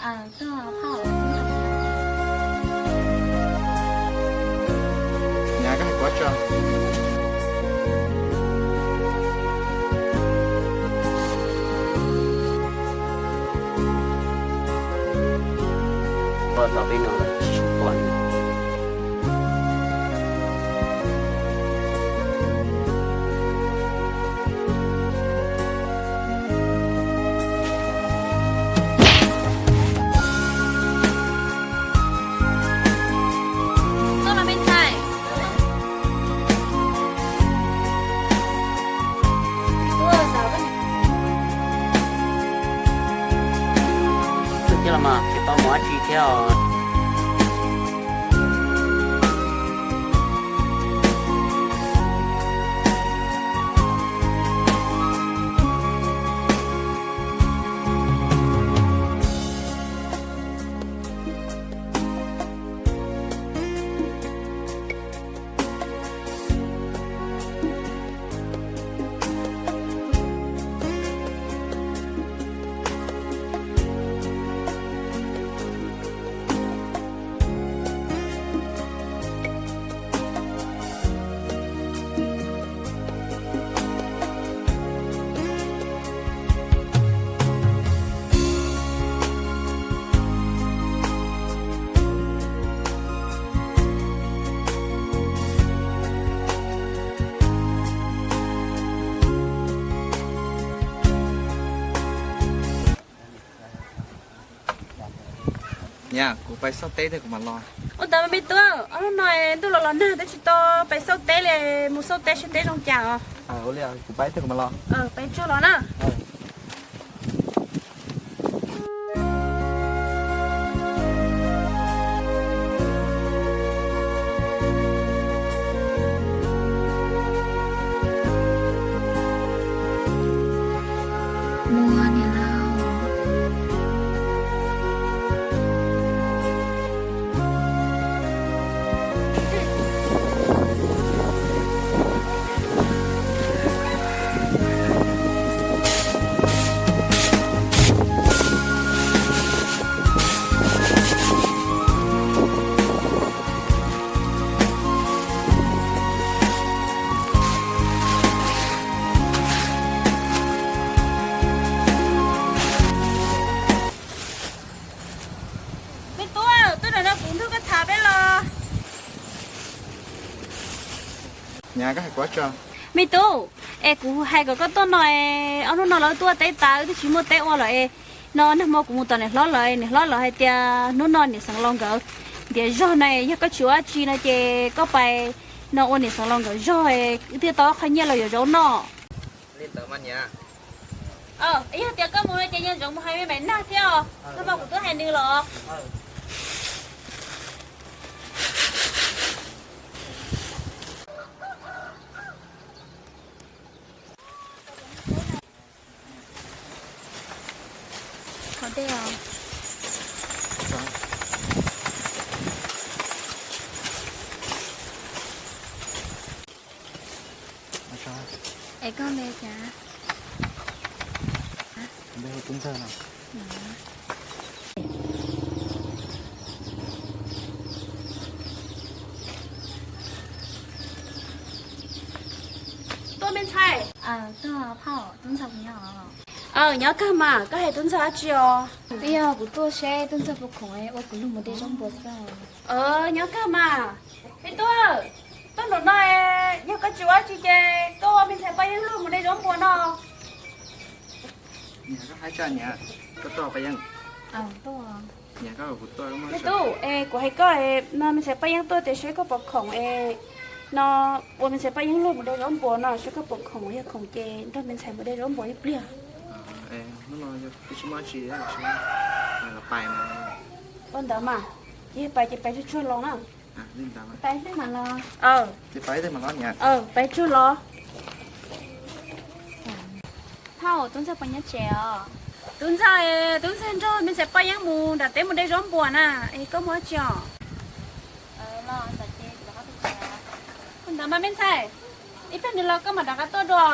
Nyav, koj hais kuv tso. Ua tau peb no lawm tsis tshua pom li. Tuaj los me ntxhais. Tuaj thiab los mas, tsis tau mus dab tsi thiab os. Niam, kuv pais xauj teb thiab kuv mam los. Ua ntawd me tub, ob hnub no ntuj los los nag twb tsis tau pais xauj teb li, mus xauj teb seb teb zoo cas os. Ua li, kuv pais thiab kuv mam los. Pais tsuag los na. Muaj niam laus. Me tub, tuaj ntawm no kuv nrog koj tham peb los. Niam, koj hais kuv tso. Me tub, es kuv hais kom koj tuaj no es, ob hnub no lawv tuaj teb tas wb twb tsis muaj teb ua lawm es, no nag hmo kuv mus tom niam hlob lawm, niam hlob lawv hais tias hnub no niam xeev laus nkawd ntiav zog na, yog koj tsis ua dab tsi no ces koj pais no ua niam xeev laus nkawd zog, wb thiaj tau qhov nyiaj los yuav zaub noj. Li ntawd mas niam. Yog tias koj mus no ces nco ntsoov mus hais me Maiv Nag thiab os, nag hmo kuv twb hais nws los. Haus dej os. Es koj npe cas? Npe hu Tub Ntxawg no. Tuaj me ntxhais. Tuaj phauj, Tub Ntxawg puas nyob? Aw, nyob kawg mas, koj hais Tub Ntxawg dab tsi os? Twb yog kuv tuaj seb Tub Ntxawg puas khoom ua kuv luag mus de zaub npua xwb. Nyob kawg mas. Me tub, tuaj nraum no, yog koj tsis ua dab tsi ces koj ua me ntxhais Paj Yeeb luag mus de zaub npua no. Niam, koj hais tsa niam, koj tuaj Paj Yeeb. Me tub, es kuv hais koj, no me ntxhais Paj Yeeb tuaj tias seb koj puas khoom es, no ua me ntxhais Paj Yeeb luag mus de zaub npua no, seb koj puas khoom, yog khoom ces nrog me ntxhais mus de zaub npua ib pliag. Ua ntawd mas, ces pais ces pais tsuag tsuag los na. Pais tsuag los. Phauj, Tub Ntxawg puas nyob tsev os? Tub Ntxawg, Tub Ntxawg nrog me ntxhais Paj Yeeb mus nram teb mus de zaub npua na, es koj mus dab tsi os? Ua ntawd mas me ntxhais, ib pliag nws los koj mam rov qab tuaj dua.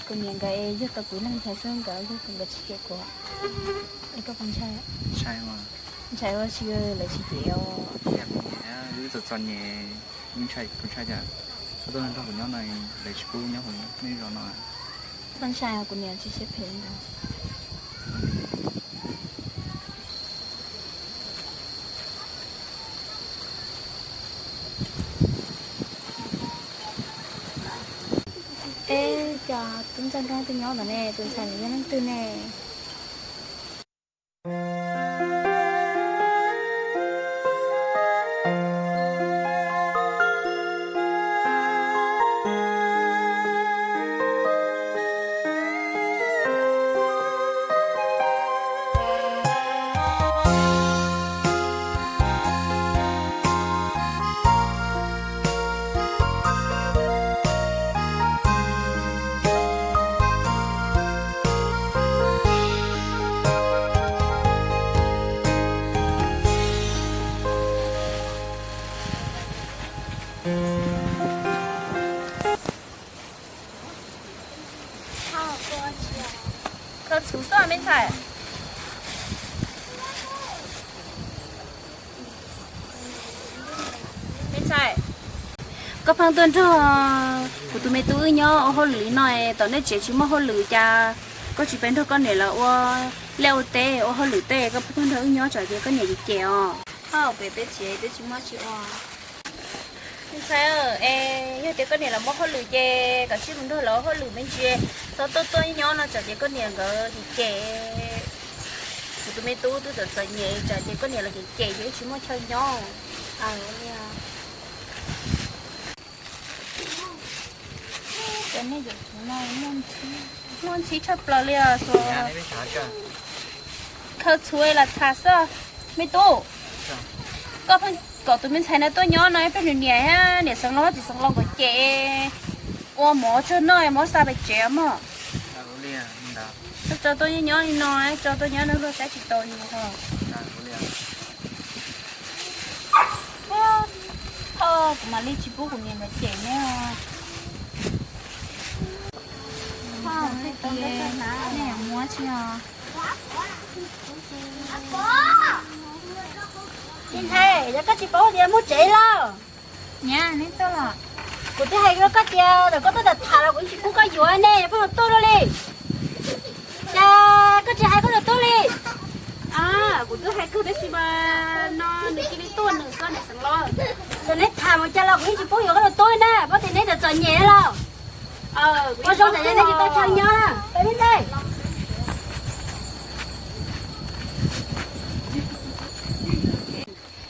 Kuv niam nkawd es yog tau kuv leej ntxhais xwb, nkawd yog kuv, nkawd tsis cem kuv. Es koj puas ntshai? Ntshai ua tsis lawv tsis cem os. Wb txom txom nyem, kuv ntshai, kuv ntshai cas koj tuaj nrog kuv nyob no, lawv tsis pub nyob hauv nej zos no. Koj ntshai kuv niam tsis siab phem ntag. Es cas tub ntxawg nrog twb nyob ntawd ne, tus ntxhais nws yog leej twg ne? Koj txhob xav me ntxhais. Me ntxhais, koj pheej tuaj nrog kuv tus me tub wb nyob ua hauj lwm li no, tom nej tsev tsis muaj hauj lwm cas koj tsis pab nrog koj niam lawv ua liaj ua teb ua hauj lwm tej, koj pheej tuaj nrog wb nyob tsam ces koj niam cem os. Ho pem peb tsev twb tsis muaj tsis ua. Me ntxhais, es yog tias koj niam lawv muaj hauj lwm ces koj cia li mus nrog lawv ua hauj lwm me ntsis, txhob tuaj tuaj nyob no tsam ces koj niam nkawd cem. Kuv tus me tub twb txom txom nyem tsam ces koj niam lawv cem cem ces wb tsis muaj chaw nyob. Muaj ntxhib tshaj plaws li os. Khaws txhuv los tham xwb. Me tub, koj pheej kom tus me ntxhais no tuaj nyob no peb nws niam, niam xeev laus txiv xeev laus nkawd cem, ua mov tsawg noj mov xa pem tsev mog. Tso tuaj nyob nyob li no, tso tuaj nyob no luag saib tsis taus yus ho. Ho kuv mam li tsis pub kuv niam nkawd cem ne. Ho tej tias nej yuav mus tsis os? Me ntxhais, yog koj tsis paub tias mus tsev los? Niam, neb tuaj los? Kuv twb hais rau koj tias thaum koj tuaj tham los kuv yeej tsis pub koj yuav ne, pheej los tuaj luaj li. Cas koj tsis hais koj tus tub li? Kuv twb hais kawg tab sis mas no nws cia li tuaj nws koj niam xeev los. Thaum neb tham mus cas los kuv yeej tsis pub yuav koj tus tub na, paub tias neb txom txom nyem los. Ua zoo tsam neb tsis tau chaw nyob.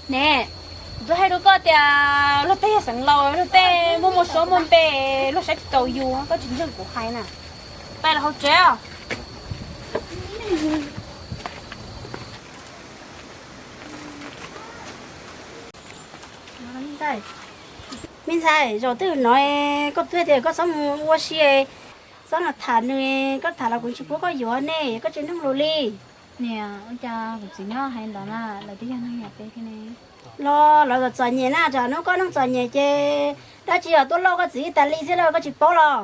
Ne, kuv twb hais rau koj tias luag tej yog xeev laus, luag tej muaj muaj suab muaj npe, luag saib tsis taus yus, koj tsis ntseeg kuv hais na. Pais los hauv tsev os. Me ntxhais, zaum twg no koj twb tias koj txhob mus ua si, txhob los tham nws, koj tham los kuv tsis pub koj yuav ne, koj tsis mloog lus li. Niam, ua cas kuv txiv nyob hais ntawd na, lawv twb yog neeg nyob peb thiab ne. Los lawv txom txom nyem na, tsam hnub koj neej txom nyem ces dab tsi los tuaj loj koj txiv tas li xwb los koj tsis paub los?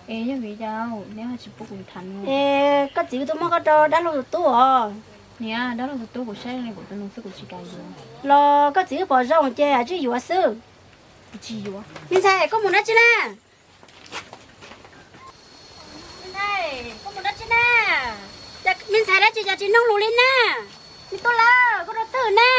Es yog vim cas neb ho tsis pub kuv tham nws? Es koj txiv twb muab koj rau dab laug tus tub os. Niam, dab laug tus tub kuv saib li kuv tus nus xwb kuv tsis kam yuav. Los koj txiv wb pom zoo ces haj tseem yuav xwb. Kuv tsis yuav. Me ntxhais, koj mus dab tsi na? Me ntxhais, koj mus dab tsi na? Me ntxhais dab tsi cas tsis mloog lus li na? Me tub lawm, koj rau twg na?